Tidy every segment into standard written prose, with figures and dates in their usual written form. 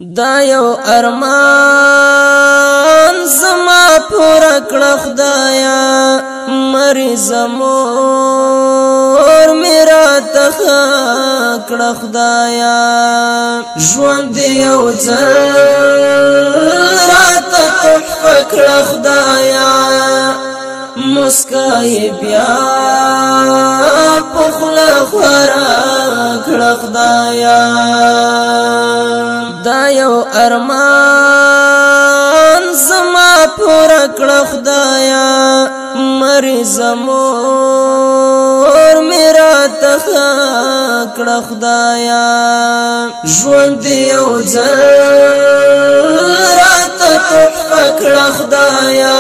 دا یو ارمان زما پورا کړه خدایا، مریض مور میرا تخا کړه خدایا. ژوند یو ځل راته تحفه کړه خدایا، مسکای بیا په خوله خورا کړه خدایا. دا یو ارمان زما پورا کړه خدایا، مریض مور میرا تخا کړه خدایا. ژوند یو ځل راته تحفه کړه خدایا،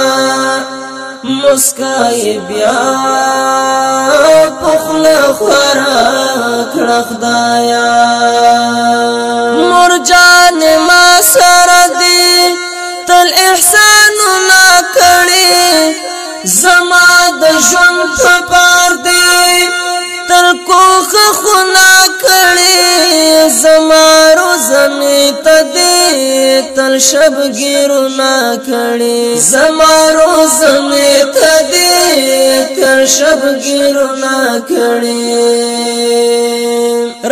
مسکای بیا په خوله خورا کړه خدایا. مور جان ما سره دی تل احسانونه کړي، زما د ژوند په پار دی تل کوښښونه کړي. زما روزنې ته دی تل شبګیرونه کړي، زما روزنې ته دی تل شبګیرونه کړي.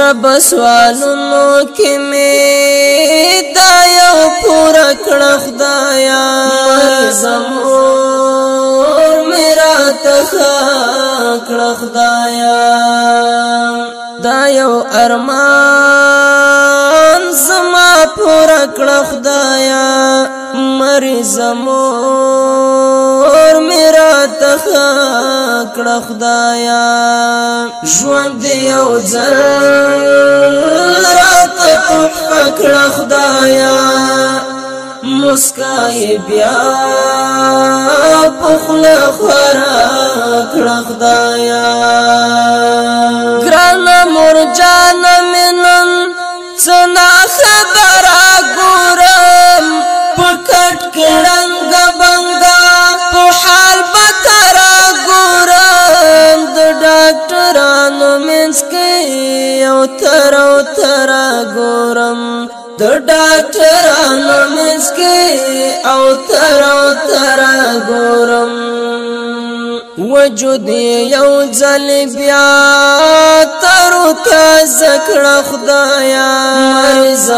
رب سوالونو کې مې دا یو پورا کړه خدایا، زمور میرا تخا کړه خدایا. دا یو ارمان زما پورا کړه خدایا، مریض مور میرا تخا کړه خدایا. ژوند یو ځل راته تحفه کړه خدایا، مسکای بیا په خوله خورا کړه خدایا. ګرانه مور جان مې نن څه ناخبره ګورم، په کټ کې ړنګه بنګه په حال به ترا ګورم. د ډاکټرانو منځ کې یو تر او ترا ګورم، د ډاکټرانو منځ کې او تر او ترا ګورم. وجود یو ځل بیا تر تازه کړه خدایا، مریض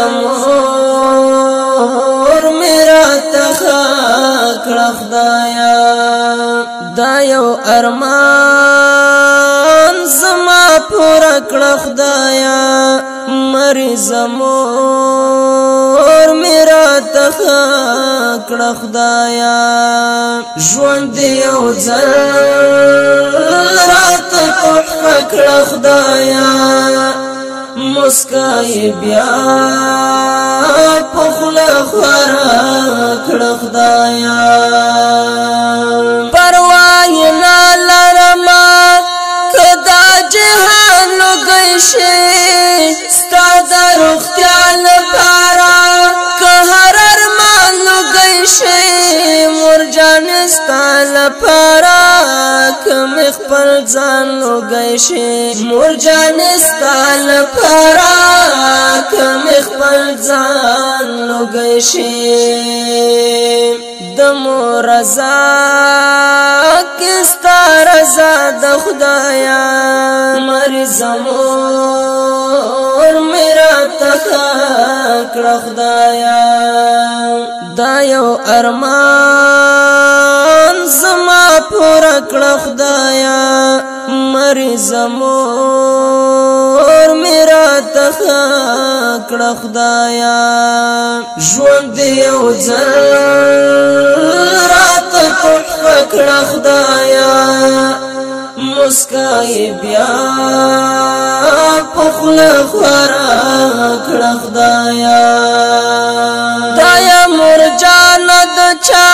مور میرا تخا کړه خدایا. دا یو ارمان زما پورا کړه خدایا، مریض مور میرا تخا کړه خدایا. ژوند یو ځل راته تحفه کړه خدایا، مسکای بیا په خوله خورا کړه خدایا. پروا یې نه لرمه که دا جهان لوګی شي، ستا د روغتیا لپاره که هر ارمان لوګی شي. مور جان ستا لپاره که مې خپل ځان لوګی شي، مور جان ستا لپاره که مې خپل ځان لوګی شي. د مور رضا کې ستا رضا د خدایا، مریض مور میرا تخا کړه خدایا. دا یو ارمان زما پورا کړه خدایا، مریض مور میرا تخا کړه خدایا. ژوند یو ځل راته تحفه کړه خدایا، مسکای بیا په خوله خورا کړه خدایا. دا یا مور جان د چا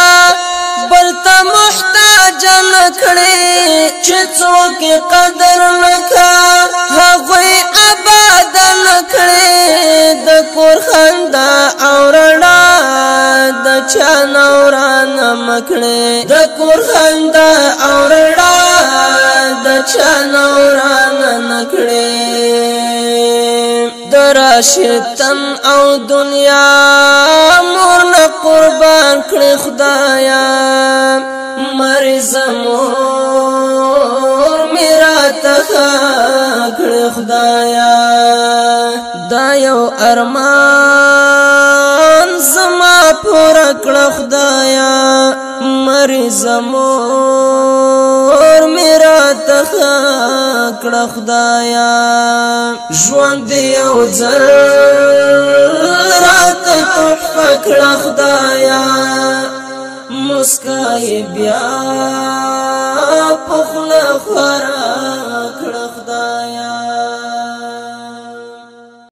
بل ته محتاج نه کړې، چې څوک قدر نه کا هغوی آباد نه کړې. د کور خندا او رڼا د چا نورانه مکړې، د کور خندا او رڼا د چا نورانه نکړې. د راشي تن او دنیا، مور نه قربان کړې خدایا. مریض مور میرا ته کړې خدایا. دا یو ارمان زما پورا کړه خدایا، مریض مور میرا ته کړه خدایا. ژوند یو ځل راته تحفه کړه خدایا، مسکای بیا پخله خورا